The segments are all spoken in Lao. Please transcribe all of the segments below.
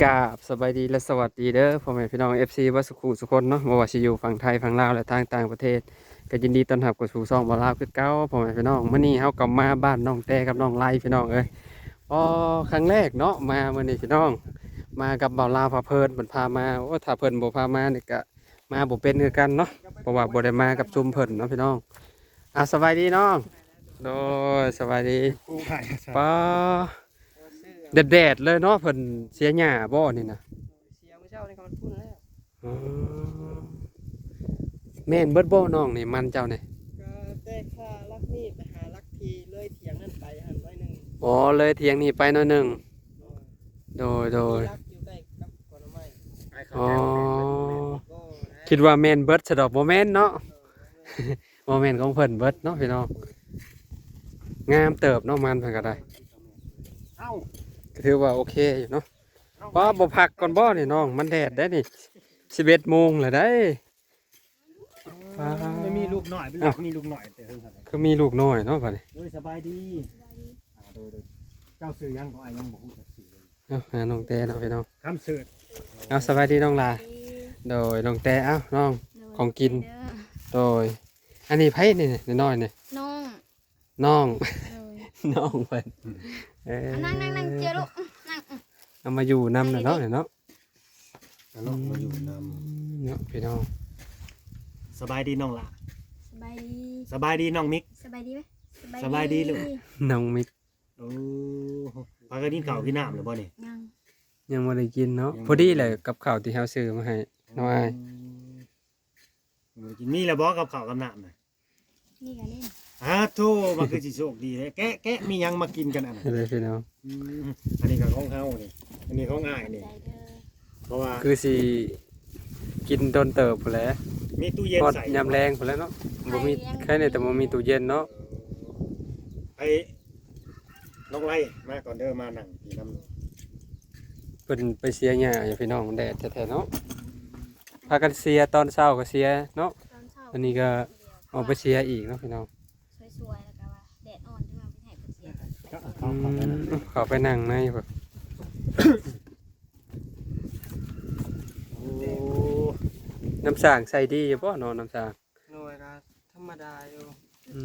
ກາບສະບາຍດີ ແລະ ສະຫວັດດີເດີ ພໍ່ແມ່ພີ່ນ້ອງ ເອັຟຊີ ເບິດສູ່ຄູ່ສູ່ຄົນເນາະ, ບໍ່ວ່າຊິຢູ່ຝັ່ງໄທ ຝັ່ງລາວ ແລະ ທາງຕ່າງປະເທດ ກໍຍິນດີຕ້ອນຮັບເຂົ້າສູ່ຊ່ອງບ່າວລາວຄືເກົ່າ ພໍ່ແມ່ພີ່ນ້ອງ. ມື້ນີ້ເຮົາກໍມາບ້ານນ້ອງແຕກັບນ້ອງໄລ ພີ່ນ້ອງເອີຍ. ອໍ ຄັ້ງແລກເນາະ ມາມື້ນີ້ພີ່ນ້ອງ ມາກັບບ່າວລາວພາເພີນ ເພິ່ນພາມາ. ໂອ້ ຖ້າເພິ່ນບໍ່ພາມານີ້ກະມາບໍ່ເປັນຄືກັນເນາະ ເພາະວ່າບໍ່ໄດ້ມາກັບຊຸມເພິ່ນເນາະພີ່ນ້ອງ. ອ່າ ສະບາຍດີນ້ອງ. ໂດຍ ສະບາຍດີ. ປ້າ ແດດໆ ເລີຍເນາະ. ເພິ່ນເສຍຫຍ້າບໍ່ນີ້ນະ? ເສຍມື້ເຊົ້ານີ້ກໍມັນພຸ້ນແລ້ວ. ອໍ ແມ່ນເບິດບໍ່ນ້ອງນີ້ ມັນເຈົ້ານີ້? ກໍແຕ່ຂ້າຫຼັກນີ້ໄປຫາຫຼັກທີ່ເລີຍຖຽງນັ້ນໄປຫັ້ນໜ້ອຍໜຶ່ງ. ອໍ ເລີຍຖຽງນີ້ໄປໜ້ອຍໜຶ່ງ. ໂດຍ ໂດຍ ຫຼັກຢູ່ໃກ້ກັບກອນໄມ້. ອໍ ຄິດວ່າແມ່ນເບິດຊະດອກ ບໍ່ແມ່ນເນາະ. ບໍ່ແມ່ນຂອງເພິ່ນເບິດເນາະພີ່ນ້ອງ. ງາມເຕີບເນາະ ມັນເພິ່ນກໍໄດ້. ເອົ້າ ກໍຖືວ່າໂອເຄຢູ່ເນາະ. ປ້າ ບໍ່ພັກກ່ອນບໍ່ນີ້ນ້ອງ? ມັນແດດໄດ໋ນີ້ ສິບເອັດໂມງແລ້ວໄດ໋. ປ້າ ມັນມີລູກນ້ອຍ ເປັນ ເອົ້າ ມີລູກນ້ອຍແຕ່ເຫິງເທົ່າໃດ ຄືມີລູກນ້ອຍເນາະບັດນີ້. ໂດຍ ສະບາຍດີ. ອ່າ ໂດຍ ໂດຍ ເຈົ້າຊື່ຫຍັງ? ກໍອ້າຍຍັງບໍ່ຮູ້ຈັກຊື່ເລີຍ. ເອົ້າ ຫານ້ອງແຕເນາະພີ່ນ້ອງ. ຄຳເສີດ. ເອົ້າ ສະບາຍດີນ້ອງຫຼ້າ. ໂດຍ ນ້ອງແຕ. ເອົ້ານ້ອງ ໂດຍ ຂອງກິນ. ໂດຍ ອັນນີ້ໃຜນີ້ ນ້ອຍໆ ນີ້? ນ້ອງ. ນ້ອງ. ໂດຍ ນ້ອງເພິ່ນ. ເອີ ເອົານັ່ງໆໆ ເຈ້ຍລູກ ນັ່ງ. ເອົາມາຢູ່ນຳແຫຼະເນາະ ເນາະ. ອັນນ້ອງມາຢູ່ນຳເນາະພີ່ນ້ອງ. ສະບາຍດີນ້ອງຫຼ້າ. ສະບາຍດີ. ສະບາຍດີນ້ອງມິກ. ສະບາຍດີໄໝ? ສະບາຍດີ. ສະບາຍດີລູກ. ນ້ອງມິກ. ໂອ້ ພາກັນກິນເຂົ້າກິນນ້ຳແລ້ວບໍ່ນີ້? ຍັງ ຍັງບໍ່ໄດ້ກິນເນາະ. ຍັງບໍ່ໄດ້ກິນ ພໍດີແຫຼະກັບເຂົ້າທີ່ເຮົາຊື້ມາໃຫ້ນ້ອງອ້າຍ. ອືມ ຍັງບໍ່ໄດ້ກິນ. ມີແລ້ວບໍ່ກັບເຂົ້າກັບນ້ຳນະ? ມີກະເຫຼັ້ນ. ອາໂທ ມັນຄືຊິໂຊກດີເດ້. ແກະ ແກະ ມີຫຍັງມາກິນກັນອັນນັ້ນ ເດີພີ່ນ້ອງ. ອືມ ອັນນີ້ກໍຂອງເຮົານີ້ ອັນນີ້ຂອງອ້າຍນີ້. ຂອບໃຈເດີ. ເພາະວ່າຄືຊິກິນດົນເຕີບພຸ້ນແຫຼະ. ມີຕູ້ເຢັນໃສ່ ຮອດຍາມແລງພຸ້ນແຫຼະເນາະ. ບໍ່ມີ ໃສ່ ໃຄ່ແນ່ແຕ່ບໍ່ມີຕູ້ເຢັນເນາະ. ໄປ ນ້ອງໄລ ມາກ່ອນເດີ ມານັ່ງກິນນຳ. ເພິ່ນໄປເສຍຫຍ້າຢູ່ພີ່ນ້ອງ ແດດແທ້ໆ ເນາະ. ພາກັນເສຍ ຕອນເຊົ້າກໍເສຍເນາະ. ຕອນເຊົ້າ ອັນນີ້ກໍອອກໄປເສຍອີກເນາະພີ່ນ້ອງ. ສວຍໆ ແລ້ວກໍວ່າແດດອ່ອນ ຈຶ່ງວ່າໄປໃຫ້ເພິ່ນເສຍ. ອືມ ເຂົ້າໄປນັ່ງໃນພຸ້ນ. ໂອ້ ນ້ຳສ້າງໃສ່ດີຢູ່ບໍ່ເນາະ ນ້ຳສ້າງ? ໂດຍ ກໍທຳມະດາຢູ່. ອື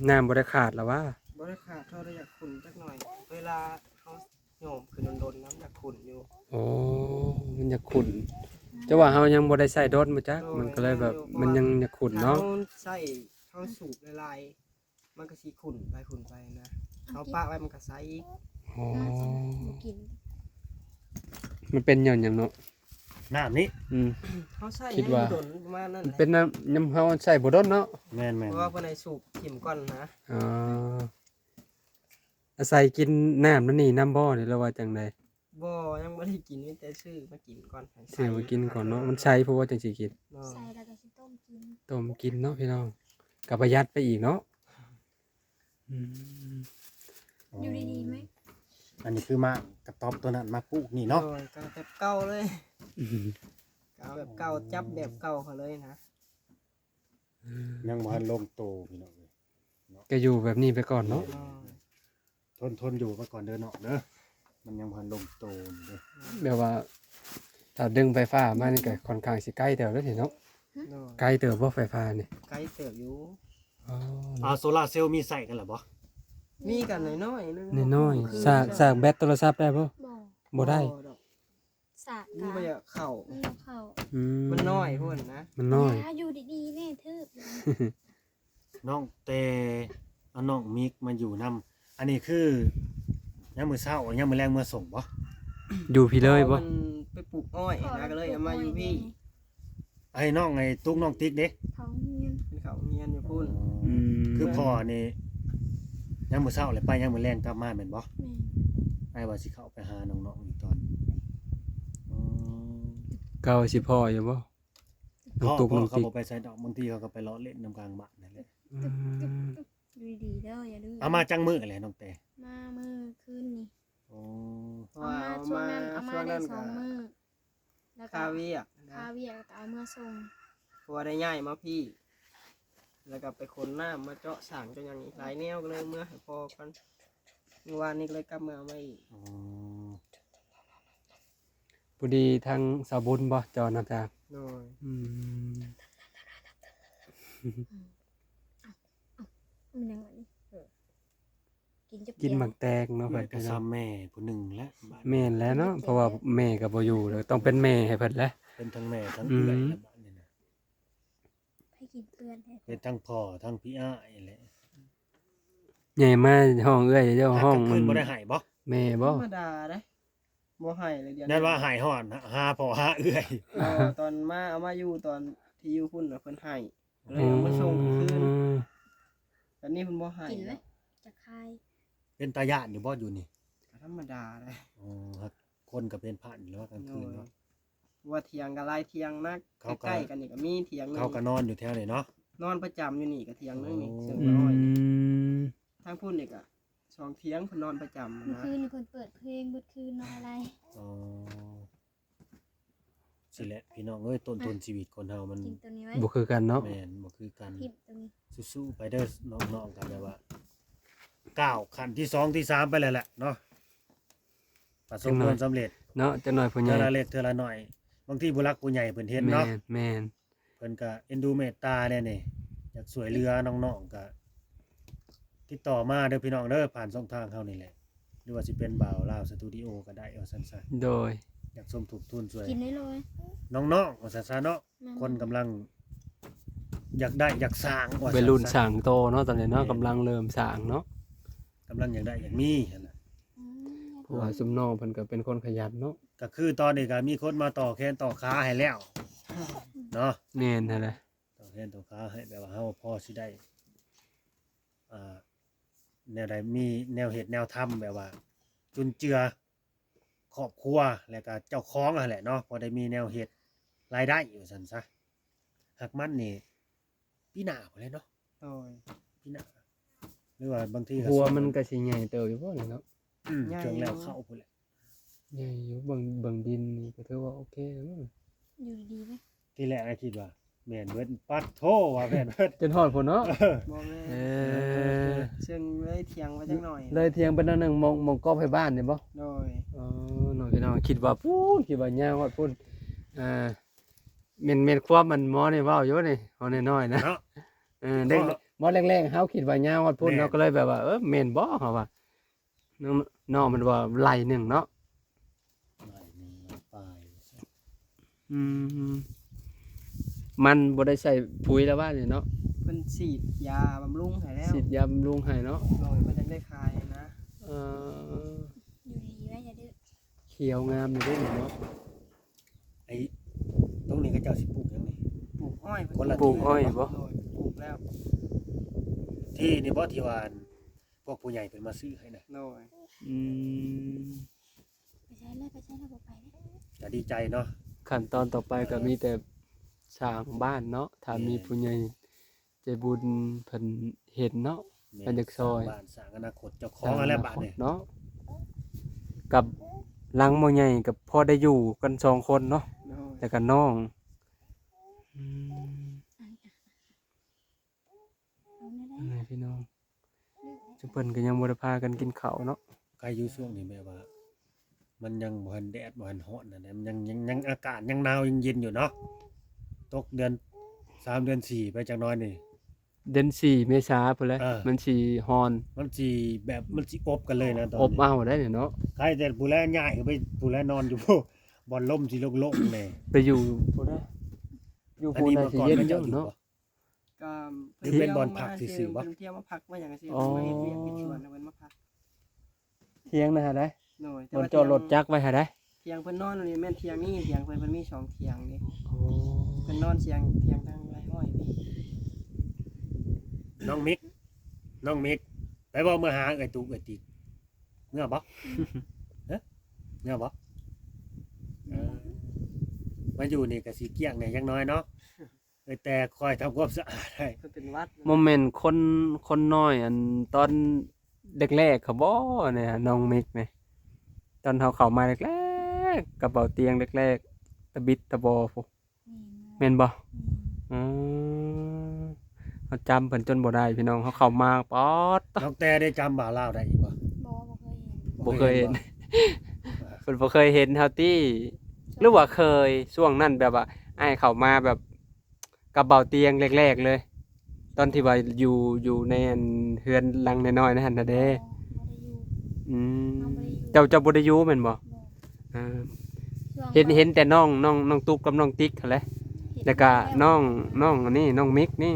ມ ນ້ຳບໍ່ໄດ້ຂາດລະຫວາ? ບໍ່ໄດ້ຂາດ ເທົ່າໄດ້ຢາກຂຸ້ນຈັກໜ້ອຍ ເວລາເຮົາໂຍມຂຶ້ນດົນໆ ມັນຢາກຂຸ້ນຢູ່. ໂອ້ ມັນຢາກຂຸ້ນ. ແຕ່ວ່າເຮົາຍັງບໍ່ໄດ້ໃຊ້ດົນບໍ່ຈັກ ໂດຍ ມັນກໍເລີຍແບບ ມັນຍັງຢາກຂຸ້ນເນາະ. ຖ້າເຮົາໃຊ້ ເຮົາສູບຫຼາຍໆ ມັນກໍຊິຂຸ້ນໄປຂຸ້ນໄປນະ. ເອົາປະໄວ້ມັນກໍໃສອີກ. ອໍ ມັນຊິບໍ່ກິນ. ມັນເປັນຍ້ອນຫຍັງເນາະ ນ້ຳນີ້? ອືມ ເຮົາໃຊ້ ຄິດວ່າ ໃຫ້ມັນດົນປະມານນັ້ນແຫຼະ. ເປັນນ້ຳ ຍາມເຮົາໃຊ້ບໍ່ດົນເນາະ. ແມ່ນໆ ເພາະວ່າເພິ່ນໃຫ້ສູບຖິ້ມກ່ອນນະ. ອໍ ອາໄສກິນນ້ຳນັ້ນນີ້ນຳບໍ່ ຫຼືວ່າຈັ່ງໃດ? ບໍ່ ຍັງບໍ່ໄດ້ກິນ ມີແຕ່ຊື້ມາກິນກ່ອນ. ຊື້ມາກິນກ່ອນເນາະ ມັນໃສ ເພາະວ່າຈັ່ງຊິກິນ. ໂດຍ ໃສແລ້ວກໍຊິຕົ້ມກິນ. ຕົ້ມກິນເນາະພີ່ນ້ອງ ກໍປະຢັດໄປອີກເນາະ. ອືມ ຢູ່ດີໆ ໄໝ? ອັນນີ້ຄືມາກະຕອບຕົວນັ້ນມາປູກນີ້ເນາະ. ໂດຍ ກໍແບບເກົ່າເລີຍ. ອືມ ກໍເອົາແບບເກົ່າ ຈັບແບບເກົ່າເຂົາເລີຍນະ. ອືມ ຍັງບໍ່ທັນລົງໂຕພີ່ນ້ອງເອີຍເນາະ. ກໍຢູ່ແບບນີ້ໄປກ່ອນເນາະ. ໂດຍ ທົນ ທົນຢູ່ໄປກ່ອນເດີນ້ອງເດີ ມັນຍັງບໍ່ທັນລົງໂຕນີ້ເດີ. ແບບວ່າຖ້າດຶງໄຟຟ້າມານີ້ກໍຂ້ອນຂ້າງຊິໄກເຕີບເດ້ເນາະ. ໂດຍ ໄກເຕີບບໍ່ໄຟຟ້ານີ້? ໄກເຕີບຢູ່. ອໍ ອ່າ ໂຊລາເຊວມີໃຊ້ກັນແລ້ວບໍ່? ມີກັນໜ້ອຍໆ ໜຶ່ງ ນ້ອຍໆ. ສາກ ສາກແບັດໂທລະສັບໄດ້ບໍ່? ບໍ່ ບໍ່ໄດ້. ສາກ ມັນບໍ່ຢາກເຂົ້າ ມັນບໍ່ເຂົ້າ. ອືມ ມັນນ້ອຍໂພດນະ ມັນນ້ອຍ. ຢ່າ ຢູ່ດີໆ ແນ່ ຖືກ. ນ້ອງແຕ່ ເອົານ້ອງມິກມາຢູ່ນຳ. ອັນນີ້ຄືຍາມມື້ເຊົ້າ ຍາມມື້ແລງເມືອສົ່ງບໍ່? ຢູ່ພີ້ເລີຍບໍ່? ມັນໄປປູກອ້ອຍນະ ກໍເລີຍເອົາມາຢູ່ພີ້. ໄອ້ນ້ອງ ໄອ້ຕຸກນ້ອງຕິກເດ້? ເຂົ້າໂຮງຮຽນ. ເພິ່ນເຂົ້າໂຮງຮຽນຢູ່ພຸ້ນ. ອືມ ອືມ ຄືພໍ່ນີ້ ຍາມມື້ເຊົ້າແລ້ວໄປ ຍາມມື້ແລງກັບມາແມ່ນບໍ່? ແມ່ນ. ອ້າຍວ່າຊິເຂົ້າໄປຫານ້ອງໆ ຢູ່ຕອນ ເອີ ເຂົາຊິພໍ້ຢູ່ບໍ່? ນ້ອງຕຸກນ້ອງຕິກ ເຂົາບໍ່ໄປໃສດອກ ບາງທີເຂົາກໍໄປເລາະຫຼິ້ນນຳກາງບ້ານນັ້ນແຫຼະ. ອືມ ຢູ່ດີໆ ເດີ ຢ່າດື້. ເອົາມາຈັກມື້ແລ້ວນ້ອງແຕ? ມາມື້ຄືນນີ້. ອໍ ເອົາມາຊ່ວງນັ້ນ ເອົາມາໄດ້ສອງມື້ ແລ້ວກໍຄາວຽກນະ ຄາວຽກ ແລ້ວກໍເອົາເມືອສົ່ງ ເພາະວ່າໄດ້ຍ້າຍມາພີ້ ແລ້ວກໍໄປຂົນນ້ຳມາເຈາະສ້າງເຈົ້າຫຍັງອີກຫຼາຍແນວ ກໍເລີຍເມືອໃຫ້ພໍ່ກ່ອນ. ມື້ວານນີ້ກໍເລີຍກັບເມືອເອົາມາອີກ. ອໍ. ຜູ້ດີທາງສາວບຸນບໍ່ ຈອນນຳທາງ? ໂດຍ ອືມ ມັນຍັງອັນນີ້ ເອີ ກິນຈັກ ກິນໝາກແຕງເນາະ ແມ່ກໍ ເພິ່ນ ຊຳແມ່ຜູ້ໜຶ່ງແຫຼະ ບາດ ແມ່ນແຫຼະເນາະ ເພາະວ່າແມ່ກໍບໍ່ຢູ່ແລ້ວ ຕ້ອງເປັນແມ່ໃຫ້ເພິ່ນແຫຼະ ເປັນທັງແມ່ທັງເອື້ອຍແຫຼະ ອືມ ບາດນີ້ນະ. ໃຜກິນເປື້ອນແທ້ ເຮັດທັງພໍ່ທັງພີ່ອ້າຍແຫຼະ ໃຫຍ່ມາຮ້ອງເອື້ອຍ ເຈົ້າຮ້ອງ ກາງຄືນມັນບໍ່ໄດ້ໄຫ້ບໍ່? ແມ່ບໍ່? ທຳມະດາເດ້ ບໍ່ໄຫ້ເລີຍດຽວນີ້ ນັ້ນວ່າໄຫ້ຮອດຫາພໍ່ຫາເອື້ອຍ ເອີ ຕອນມາ ເອົາມາຢູ່ຕອນທີ່ຢູ່ພຸ້ນນະ ເພິ່ນໄຫ້ ເລີຍເອົາມາສົ່ງຄືນ ອໍ ແບບນີ້ເພິ່ນບໍ່ໄຫ້ ກິນເລີຍ ແລ້ວ ຈະຄາຍ ເປັນຕາຢ້ານຢູ່ບໍ່ຢູ່ນີ້? ກໍທຳມະດາເດ້ ອໍ ຮັກ ຄົນກໍເປັນພັນແລ້ວກາງຄືນເນາະ ໂດຍ ວ່າຖຽງກໍຫຼາຍຖຽງນະ ເຂົາກໍ ໃກ້ໆກັນນີ້ກໍມີຖຽງໜຶ່ງ ເຂົາກໍນອນຢູ່ແຖວນີ້ເນາະ ນອນປະຈຳຢູ່ນີ້ກໍຖຽງໜຶ່ງນີ້ ອໍ ເຊິ່ງ ອືມ ນ້ອຍ ທາງພຸ້ນນີ້ກໍສອງຖຽງ ເພິ່ນນອນປະຈຳນະ ມື້ຄືນນີ້ເພິ່ນເປີດເພງເບິດຄືນເນາະ ອາໄລ ອໍ ຊີ້ແຫຼະພີ່ນ້ອງເອີຍ ຕົ້ນທຶນ ອ່ະ ຊີວິດຄົນເຮົາມັນ ກິນຕົວນີ້ໄວ້ ບໍ່ຄືກັນເນາະ ແມ່ນ ບໍ່ຄືກັນ ຖິ້ມຕົວນີ້ ສູ້ໆໄປເດີ ນ້ອງໆ ກໍແບບວ່າ ກ້າວຂັ້ນທີສອງທີສາມໄປແລ້ວແຫຼະເນາະ ປະສົບຜົນສຳເລັດເນາະ ຈັກໜ້ອຍຜູ້ໃຫຍ່ ເທື່ອລະເລັກເທື່ອລະນ້ອຍ ບາງທີຜູ້ຫຼັກຜູ້ໃຫຍ່ເພິ່ນເຫັນເນາະ ແມ່ນໆ ເພິ່ນກໍເອັນດູເມດຕາແດ່ນີ້ ຢາກຊ່ວຍເຫຼືອນ້ອງໆ ກໍຕິດຕໍ່ມາເດີພີ່ນ້ອງເດີ ຜ່ານຊ່ອງທາງເຮົານີ້ແຫຼະ ຫຼືວ່າຊິເປັນບ່າວລາວສະຕູດິໂອກໍໄດ້ ວ່າຊັ້ນຊະ ໂດຍ ຢາກສົມທົບທຶນຊ່ວຍ ກິນໄດ້ເລີຍ ນ້ອງໆ ວ່າຊັ້ນຊະເນາະ ແມ່ນໆ ຄົນກຳລັງຢາກໄດ້ຢາກສ້າງວ່າຊັ້ນຊະ ໄວລຸ້ນສ້າງຕໍ່ເນາະ ຕອນນີ້ເນາະ ແມ່ນ ກຳລັງເລີ່ມສ້າງເນາະ ກຳລັງຢາກໄດ້ຢາກມີຫັ້ນນະ ອືມ ເພາະວ່າຊຸມນ້ອງເພິ່ນກໍເປັນຄົນຂະຫຍັນເນາະ ກໍຄືຕອນນີ້ກໍມີຄົນມາຕໍ່ແຂນຕໍ່ຂາໃຫ້ແລ້ວເນາະ ແມ່ນຫັ້ນແຫຼະ ຕໍ່ແຂນຕໍ່ຂາໃຫ້ ແບບວ່າເຮົາພໍຊິໄດ້ ອ່າ ແນວໃດ ມີແນວເຮັດແນວທຳ ແບບວ່າຈຸນເຈືອຄອບຄົວ ແລ້ວກໍເຈົ້າຂອງຫັ້ນແຫຼະເນາະ ພໍໄດ້ມີແນວເຮັດລາຍໄດ້ວ່າຊັ້ນຊະ ຫາກມັນນີ້ ປີໜ້າພຸ້ນແຫຼະເນາະ ໂດຍ ປີໜ້າ ຫຼືວ່າບາງທີກໍ ຫົວມັນກໍຊິໃຫຍ່ເຕີບຢູ່ບໍ່ນີ້ເນາະ ອືມ ໃຫຍ່ຢູ່ ຊ່ວງແລ້ວເຂົ້າພຸ້ນແຫຼະ ໃຫຍ່ຢູ່ ເບິ່ງ ເບິ່ງດິນນີ້ກໍຖືວ່າໂອເຄແລ້ວ ຢູ່ດີໆເດ້ ທີແລກກໍຄິດວ່າແມ່ນເບິດ ປັດໂທ ວ່າແມ່ນເບິດ ຈົນຮອດພຸ້ນເນາະ ເອີ ບໍ່ແມ່ນ ເອີ ເຊິ່ງເລີຍຖຽງໄປຈັກໜ້ອຍ ເລີຍຖຽງໄປໜ້ອຍໜຶ່ງ ໝ່ອງ ໝ່ອງກອໄຟບ້ານນີ້ບໍ່? ໂດຍ ອໍ ນ້ອງ ພີ່ນ້ອງ ຄິດວ່າພຸ້ນ ຄິດວ່າຍາວຮອດພຸ້ນ ອ່າ ແມ່ນ ແມ່ນຄວາມອັນໝໍນີ້ເວົ້າຢູ່ນີ້ ເວົ້ານ້ອຍໆນະ ເນາະ ເອີ ເດັກ ໝໍແລກໆ ເຮົາຄິດວ່າຍາວຮອດພຸ້ນ ແມ່ນ ເຮົາກໍເລີຍແບບວ່າ ເອີ ແມ່ນບໍ່ ເຮົາວ່າ ນ້ອງ ນ້ອງມັນວ່າໄລ່ໜຶ່ງເນາະ ໄລ່ໜຶ່ງໄລ່ປາຍ ອືມ ມັນບໍ່ໄດ້ໃສ່ປຸ໋ຍແລ້ວວ່ານີ້ເນາະ ເພິ່ນສີດຢາບຳລຸງໃຫ້ແລ້ວ ສີດຢາບຳລຸງໃຫ້ເນາະ ໂດຍ ເພິ່ນຈັ່ງໄດ້ຂາຍນະ ເອີ ຢູ່ດີໆໄວ້ ຢ່າດື້ ຂຽວງາມຢູ່ເດ້ນີ້ເນາະ ໄອ້ ຕົງນີ້ເຂົາເຈົ້າຊິປູກຫຍັງນີ້? ປູກອ້ອຍ ຄົນລະ ປູກອ້ອຍບໍ່? ໂດຍ ປູກແລ້ວ ທີ່ນີ້ບໍ່ ທີ່ວ່າ ພວກຜູ້ໃຫຍ່ເພິ່ນມາຊື້ໃຫ້ນະ ໂດຍ ອືມ ໄປໃສແລ້ວ ໄປໃສແລ້ວ ບໍ່ໄປເດ້ ກໍດີໃຈເນາະ ຂັ້ນຕອນຕໍ່ໄປກໍມີແຕ່ສ້າງບ້ານເນາະ ຖ້າມີ ແມ່ນ ຜູ້ໃຫຍ່ ໃຈບຸນເພິ່ນເຫັນເນາະ ແມ່ນ ເພິ່ນຢາກຊ່ອຍ ສ້າງບ້ານສ້າງອະນາຄົດເຈົ້າຂອງຫັ້ນແຫຼະ ບາດນີ້ເນາະ ກັບຫຼັງບໍ່ໃຫຍ່ກໍພໍໄດ້ຢູ່ກັນສອງຄົນເນາະ ໂດຍ ແລ້ວກໍນ້ອງ ອືມ ເອົາແນວໃດ ນັ້ນແຫຼະພີ່ນ້ອງ ຈຸເພິ່ນກໍຍັງບໍ່ໄດ້ພາກັນກິນເຂົ້າເນາະ ໃກ້ຢູ່ຊ່ວງນີ້ແບບວ່າ ມັນຍັງບໍ່ທັນແດດບໍ່ທັນຮ້ອນຫັ້ນນະ ມັນຍັງ ຍັງ ຍັງອາກາດຍັງໜາວຍັງເຢັນຢູ່ເນາະ ຕົກເດືອນສາມເດືອນສີ່ໄປຈັກໜ້ອຍນີ້ ເດືອນສີ່ເມສາພຸ້ນແຫຼະ ເອີ ມັນຊິຮ້ອນ ມັນຊິແບບ ມັນຊິອົບກັນເລີຍນະ ຕອນນີ້ ອົບເອົາໄດ໋ນີ້ເນາະ ໃຄ່ແຕ່ຜູ້ແລຍ້າຍໄປຜູ້ແລນອນຢູ່ ບ່ອນລົມຊິໂລ່ງໆແດ່ ໄປຢູ່ພຸ້ນນະ ຢູ່ພຸ້ນນະຊິເຢັນຢູ່ເນາະ ກໍ ຫຼືເປັນບ່ອນພັກຊື່ໆບໍ່? ເພິ່ນທ່ຽວມາພັກມາຫຍັງຊີ້ ອໍ ເພິ່ນມາເຮັດວຽກເຮັດສວນ ເພິ່ນມາພັກ ຖຽງນະຫາໃດ? ໂດຍ ບ່ອນຈອດລົດຈັກໄວ້ຫາໃດ? ຖຽງເພິ່ນນອນນີ້ແມ່ນຖຽງນີ້ ຖຽງເພິ່ນ ເພິ່ນມີສອງຖຽງເດ້ ໂອ້ ເພິ່ນນອນຖຽງ ຖຽງທາງໄຮ່ອ້ອຍນີ້ ນ້ອງມິກ ນ້ອງມິກ ໄປບໍ່ ເມືອຫາເອື້ອຍຕຸກເອື້ອຍຕິກ ເມືອບໍ່? ຮະ ເມືອບໍ່? ເອີ ມາຢູ່ນີ້ກໍຊິກ້ຽງແດ່ຈັກໜ້ອຍເນາະ. ເອີ ແຕ່ຄອຍທຳຄວາມສະອາດໃຫ້ ເພິ່ນເປັນຫວັດ ບໍ່ແມ່ນຄົນ ຄົນນ້ອຍ ອັນຕອນແລກໆ ເຂົາບໍ່ ອັນນີ້ ນ້ອງມິກນີ້ ຕອນເຮົາເຂົ້າມາແລກໆ ກະເປົາຕຽງແລກໆ ຕະບິດຕະບໍພຸ້ນ ແມ່ນບໍ່? ອືມ ເຮົາຈຳເພິ່ນຈົນບໍ່ໄດ້ພີ່ນ້ອງ ເຮົາເຂົ້າມາ ປາດ ນ້ອງແຕ່ໄດ້ຈຳບ່າວລາວໄດ້ອີກບໍ່? ບໍ່ ບໍ່ເຄີຍເຫັນ ບໍ່ເຄີຍເຫັນ ບໍ່ເຄີຍເຫັນບໍ່? ເພິ່ນບໍ່ເຄີຍເຫັນເຮົາຕິ ສ່ ຫຼືວ່າເຄີຍ ຊ່ວງນັ້ນແບບວ່າອ້າຍເຂົ້າມາແບບກັບເບົາຕຽງແລກໆເລີຍ ຕອນທີ່ວ່າຢູ່ ຢູ່ໃນອັນເຮືອນຫຼັງນ້ອຍໆນັ້ນນະເດ້? ບໍ່ ບໍ່ໄດ້ຢູ່. ອືມ ເຮົາບໍ່ໄດ້ຢູ່ ເຈົ້າ ເຈົ້າບໍ່ໄດ້ຢູ່ແມ່ນບໍ່? ບໍ່. ອ່າ ຊ່ວງ ເຫັນ ເຫັນແຕ່ນ້ອງ ນ້ອງ ນ້ອງຕຸກກັບນ້ອງຕິກຫັ້ນແຫຼະ ເຫັນ ແລ້ວກະ ແລ້ວ ນ້ອງ ນ້ອງອັນນີ້ ນ້ອງມິກນີ້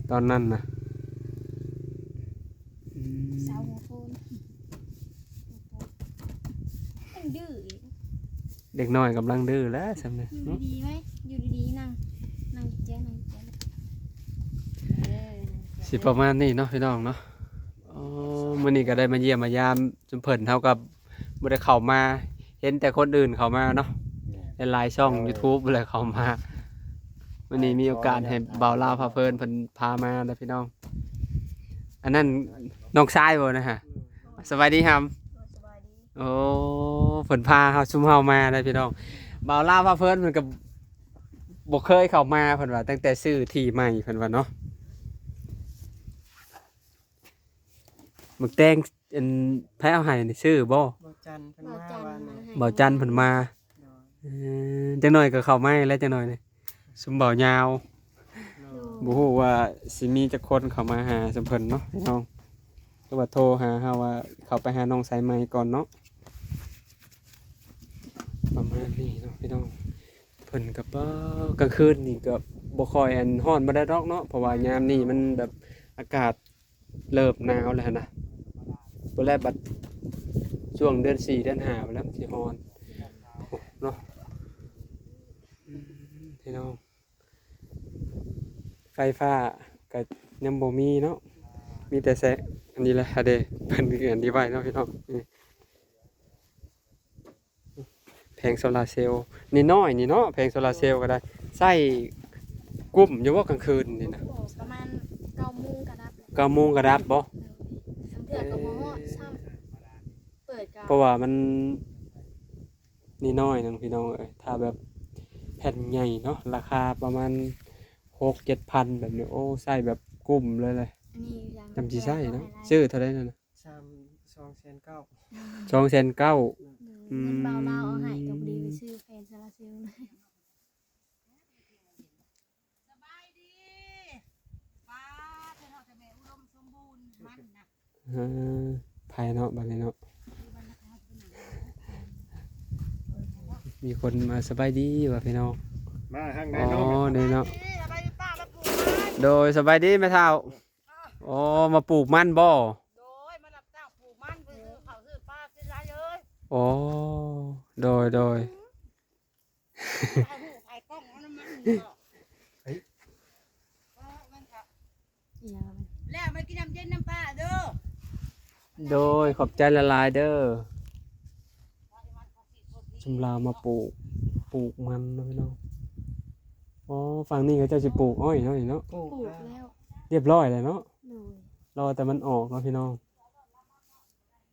ຕອນນັ້ນນະ. ອືມ ສາວຫົວໂພນ ຍັງດື້ອີກ. ເດັກນ້ອຍກຳລັງດື້ແຫຼະຊ່ຳນີ້ ຢູ່ ເນາະ ດີໆໄວ້ ຢູ່ດີໆ ນັ່ງ ນັ່ງແຈ ນັ່ງແຈ ເອີ ນັ່ງແຈ ຊິປະມານນີ້ເນາະ ພີ່ນ້ອງເນາະ. ໂອ້ ມື້ນີ້ກໍໄດ້ມາຢ້ຽມມາຢາມຊຸມເພິ່ນ ເຮົາກໍບໍ່ໄດ້ເຂົ້າມາ ເຫັນແຕ່ຄົນອື່ນເຂົ້າມາເນາະ ແມ່ນ ຫຼາຍໆຊ່ອງ ເອີ ຢູທູບແຫຼະເຂົ້າມາ. ມື້ນີ້ມີໂອກາດໃຫ້ບ່າວລາວພາເພີນເພິ່ນພາມາເດີພີ່ນ້ອງ. ອັນນັ້ນນ້ອງຊາຍບໍ່ນະຮະ? ສະບາຍດີຮຳ. ໂອ້ ສະບາຍດີ. ໂອ້ ເພິ່ນພາເຮົາ ຊຸມເຮົາມາເດີພີ່ນ້ອງ. ບ່າວລາວພາເພີນເພິ່ນກໍບໍ່ເຄີຍເຂົ້າມາ ເພິ່ນວ່າ ຕັ້ງແຕ່ຊື້ທີ່ໃໝ່ ເພິ່ນວ່າເນາະ. ໝາກແຕງ ອັນ ໃຜເອົາໃຫ້ນີ້ ຊື້ບໍ່? ບ່າວຈັນເພິ່ນມາ ບ່າວຈັນ ວານນີ້ ມາໃຫ້ ບ່າວຈັນເພິ່ນມາ. ໂດຍ ເອີ ຈັກໜ້ອຍກໍເຂົ້າມາແລ້ວ ຈັກໜ້ອຍນີ້ ຊຸມບ່າວຍາວ. ໂດຍ ບໍ່ຮູ້ວ່າຊິມີຈັກຄົນເຂົ້າມາຫາຊຸມເພິ່ນເນາະ ພີ່ນ້ອງ ຫຼືວ່າໂທຫາເຮົາວ່າ ເຂົ້າໄປຫານ້ອງສາຍໃໝ່ກ່ອນເນາະ. ປະມານນີ້ເນາະ ພີ່ນ້ອງ ເພິ່ນກໍ ປາ ກາງຄືນນີ້ກໍບໍ່ຄ່ອຍ ອັນ ຮ້ອນປານໃດດອກເນາະ ເພາະວ່າຍາມນີ້ມັນແບບອາກາດ ເລີ່ມໜາວແລ້ວຫັ້ນນະ ບໍ່ແລ້ວບັດຊ່ວງເດືອນສີ່ເດືອນຫ້າພຸ້ນແຫຼະ ມັນຊິຮ້ອນເນາະ. ອືມ ພີ່ນ້ອງ ໄຟຟ້າກໍຍັງບໍ່ມີເນາະ ມີແຕ່ແສງອັນນີ້ແຫຼະ ຫາເດ ເພິ່ນອັນນີ້ໄວ້ເນາະ ພີ່ນ້ອງ. ນີ້ ແຜງໂຊລາເຊວນ້ອຍໆນີ້ເນາະ ແຜງໂຊລາເຊວກໍໄດ້ ໃຊ້ກຸ້ມຢູ່ບໍ່ກາງຄືນນີ້ນະ? ປະມານເກົ້າໂມງກໍດັບແລ້ວ. ເກົ້າໂມງກໍດັບບໍ່? ໂດຍ ບາງເທື່ອກໍບໍ່ຮອດຊ້ຳ ເອີ ເປີດກໍ ເພາະວ່າມັນນ້ອຍໆໜຶ່ງ ພີ່ນ້ອງເອີຍ. ຖ້າແບບແຜ່ນໃຫຍ່ເນາະ ລາຄາປະມານຫົກເຈັດພັນແບບນີ້ ໂອ້ ໃຊ້ແບບກຸ້ມເລີຍແຫຼະ. ອັນນີ້ຍັງ ຈຳຊິໃຊ້ເນາະ ຊື້ເທົ່າໃດນັ້ນນະ? ສາມ ສອງແສນເກົ້າ ສອງແສນເກົ້າ. ໂດຍ ອືມ ເງິນບ່າວລາວເອົາໃຫ້ກໍພໍດີໄປຊື້ແຜງໂຊລາເຊວເລີຍ. ສະບາຍດີ ປ້າ ເພິ່ນເຮົາແຕ່ແມ່ອຸດົມສົມບູນມັນນະ. ເອີ ໃຜເນາະ ບັດນີ້ເນາະ ມີຄົນມາສະບາຍດີວ່າພີ່ນ້ອງ ມາທາງໃດເນາະ? ອໍ ນີ້ເນາະ ສະບາຍດີ ສະບາຍດີປ້າ ມາປູກມັນ. ໂດຍ ສະບາຍດີແມ່ເຖົ້າ. ອໍ ມາປູກມັນບໍ່? ໂດຍ ມາຮັບຈ້າງປູກມັນ ໄປຊື້ເຂົ້າຊື້ປາກິນຫຼາຍເອີຍ. ອໍ ໂດຍ ໂດຍ ຖ່າຍຮູບຖ່າຍກ້ອງເອົານຳມັນເນາະ. ເອີຍ ເອີ ມັນກະ ອີຫຍັງ ແລ້ວມາກິນນ້ຳເຢັນນຳປ້າເດີ. ໂດຍ ຂອບໃຈຫຼາຍໆເດີ. ຊຸມລາວມາປູກ ປູກມັນເນາະພີ່ນ້ອງ. ອໍ ຝັ່ງນີ້ເຂົາເຈົ້າຊິປູກອ້ອຍເນາະ ນີ້ເນາະ ປູກແລ້ວ ລຽບຮ້ອຍແລ້ວເນາະ. ໂດຍ ລໍແຕ່ມັນອອກເນາະພີ່ນ້ອງ.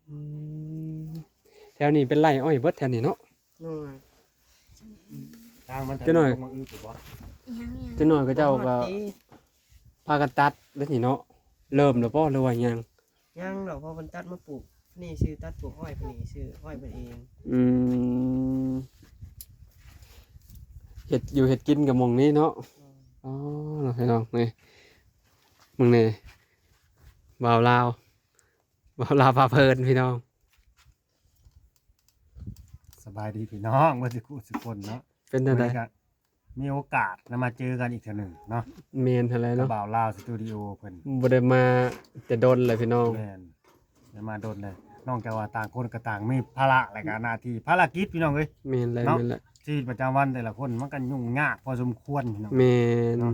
ອືມ ແຖວນີ້ເປັນໄຮ່ອ້ອຍເບິດແຖວນີ້ເນາະ. ໂດຍ ທາງມັນ ຈັກໜ້ອຍ ລງມາອຶດຢູ່ບໍ່? ອີຫຍັງ ອີຫຍັງ ຈັກໜ້ອຍເຂົາເຈົ້າກໍ ບໍ່ຮອດຕິ ພາກັນຕັດແລ້ວນີ້ເນາະ. ເລີ່ມແລ້ວບໍ່ ຫຼືວ່າຍັງ? ຍັງດອກ ເພາະເພິ່ນຕັດມາປູກ ນີ້ຊື່ຕັດປູກອ້ອຍ ຜູ້ນີ້ຊື່ອ້ອຍເພິ່ນເອງ. ອືມ ເຮັດຢູ່ເຮັດກິນກໍໝ່ອງນີ້ເນາະ. ອໍ ເນາະ ພີ່ນ້ອງ ນີ້ ເບິ່ງແດ່ ບ່າວລາວ ບ່າວລາວພາເພີນ ພີ່ນ້ອງ. ສະບາຍດີພີ່ນ້ອງເບິດສຸຂູສຸຄົນເນາະ. ເປັນຈັ່ງໃດ? ມື້ນີ້ກໍມີໂອກາດນຳມາເຈີກັນອີກເທື່ອໜຶ່ງເນາະ. ແມ່ນຫັ້ນແຫຼະເນາະ ບ່າວລາວສະຕູດິໂອເພິ່ນ ບໍ່ໄດ້ມາແຕ່ດົນແລ້ວພີ່ນ້ອງ. ແມ່ນ ໄດ້ມາດົນແລ້ວ ນອກຈາກວ່າຕ່າງຄົນກໍຕ່າງມີພາລະ ແລະກໍໜ້າທີ່ ພາລະກິດ ພີ່ນ້ອງເອີຍ. ແມ່ນແຫຼະ ເນາະ ແມ່ນແຫຼະ ຊີວິດປະຈຳວັນແຕ່ລະຄົນມັນກໍຫຍຸ້ງຍາກພໍສົມຄວນ ພີ່ນ້ອງ. ແມ່ນ ເນາະ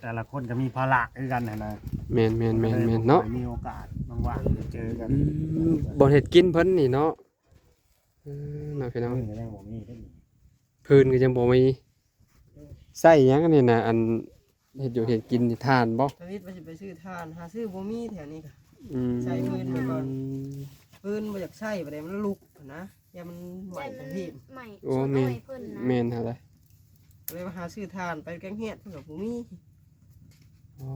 ແຕ່ລະຄົນກໍມີພາລະຄືກັນຫັ້ນນະ. ແມ່ນໆໆໆ ເນາະ ມີໂອກາດວ່າງໆໄດ້ເຈີກັນ. ອືມ ບ່ອນເຮັດກິນເພິ່ນນີ້ເນາະ. ເອີ ເນາະ ພີ່ນ້ອງ ຟືນກໍຍັງບໍ່ມີເດ້ນີ້. ຟືນກໍຍັງບໍ່ມີ ໃຊ້ຫຍັງອັນນີ້ນະ ອັນເຮັດຢູ່ເຮັດກິນນີ້ ຖ່ານບໍ່? ທະວິດວ່າຊິໄປຊື້ຖ່ານ ຫາຊື້ບໍ່ມີແຖວນີ້ກະ. ອືມ ໃຊ້ຟືນໄປກ່ອນ ຟືນບໍ່ຢາກໃຊ້ ບາດໃດມັນລຸກຫັ້ນນະ ຢ້ານມັນໄໝ້ທັງທີບ. ໂອ້ ແມ່ນ ແມ່ນຫັ້ນແຫຼະ ເລີຍວ່າຫາຊື້ຖ່ານໄປແກງເຫັດເພິ່ນກໍບໍ່ມີ. ອໍ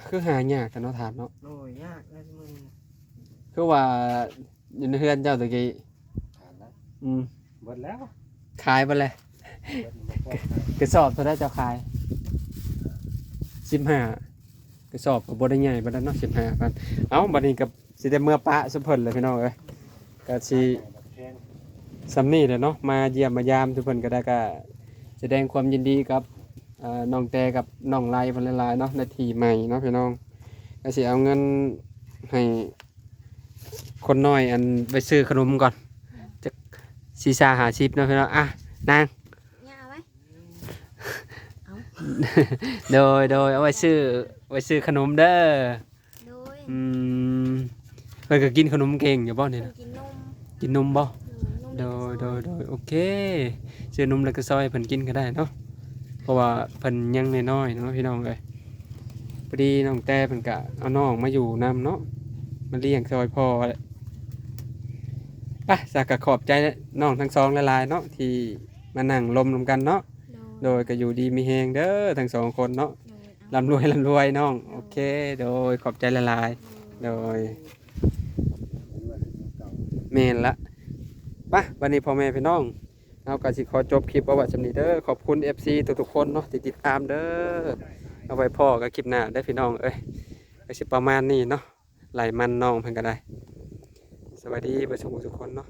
ຄືຫາຍາກແທ້ເນາະ ຖ່ານເນາະ. ໂອ້ຍ ຍາກແລ້ວມື້ນີ້ນະ ຄືວ່າຢູ່ໃນເຮືອນເຈົ້າຕະກີ້ ຖ່ານນະ. ອືມ ເບິດແລ້ວ ຂາຍເບິດແລ້ວ. ກະສອບເທົ່າໃດເຈົ້າຂາຍ? ສິບຫ້າ ກະສອບກໍບໍ່ໄດ້ໃຫຍ່ປານນັ້ນເນາະ ສິບຫ້າພັນ. ເອົ້າ ບັດນີ້ກໍຊິໄດ້ເມືອປະຊຸມເພິ່ນແລ້ວພີ່ນ້ອງເອີຍ. ກໍຊິສ່ຳນີ້ແຫຼະເນາະ ມາຢ້ຽມມາຢາມຊຸມເພິ່ນກໍໄດ້ ກໍສະແດງຄວາມຍິນດີກັບ ເອີ ນ້ອງແຕ່ກັບນ້ອງໄລເພິ່ນຫຼາຍໆເນາະ ໃນທີ່ໃໝ່ເນາະພີ່ນ້ອງ. ກໍຊິເອົາເງິນໃຫ້ຄົນນ້ອຍ ອັນ ໄປຊື້ຂະໜົມກ່ອນ ຈັກສີ່ຊາຫ້າສິບເນາະພີ່ນ້ອງ. ອ່ະ ນາງ ຍ່າເອົາໄວ້ ເອົາ ໂດຍ ໂດຍ ເອົາໄວ້ຊື້ ໄວ້ຊື້ຂະໜົມເດີ. ໂດຍ ອືມ ເພິ່ນກໍກິນຂະໜົມເກັ່ງຢູ່ບໍ່ນີ້ນະ? ເພິ່ນກິນນົມ ກິນນົມບໍ່? ໂດຍ ໂດຍ ໂດຍ ໂດຍ ໂອເຄ ຊື້ນົມແລ້ວກໍຊອຍເພິ່ນກິນກໍໄດ້ເນາະ ເພາະວ່າເພິ່ນຍັງນ້ອຍໆເນາະພີ່ນ້ອງເອີຍ. ພໍດີນ້ອງແຕ່ເພິ່ນກະເອົານ້ອງມາຢູ່ນຳເນາະ ມາລ້ຽງຊ່ອຍພໍ່ແຫຼະ. ໄປ ສະກະຂອບໃຈນ້ອງທັງສອງຫຼາຍໆເນາະ ທີ່ມານັ່ງລົມນຳກັນເນາະ. ໂດຍ ໂດຍ ກໍຢູ່ດີມີແຮງເດີທັງສອງຄົນເນາະ. ໂດຍ ເອົາ ລ່ຳລວຍ ລ່ຳລວຍນ້ອງ. ໂດຍ ໂອເຄ ໂດຍ ຂອບໃຈຫຼາຍໆ. ໂດຍ ໂດຍ ແມ່ນລະ. ໄປ ບັດນີ້ພໍ່ແມ່ພີ່ນ້ອງ ເຮົາກໍຊິຂໍຈົບຄລິບເອົາໄວ້ສ່ຳນີ້ເດີ. ຂອບຄຸນເອັຟຊີທຸກໆຄົນເນາະ ທີ່ຕິດຕາມເດີ. ເອົາໄວ້ພໍ້ກັນຄລິບໜ້າເດີພີ່ນ້ອງເອີຍ. ກໍຊິປະມານນີ້ເນາະ ໄລ່ມັນນ້ອງເພິ່ນກໍໄດ້. ສະບາຍດີເບິດສູ່ທຸກຄົນເນາະ.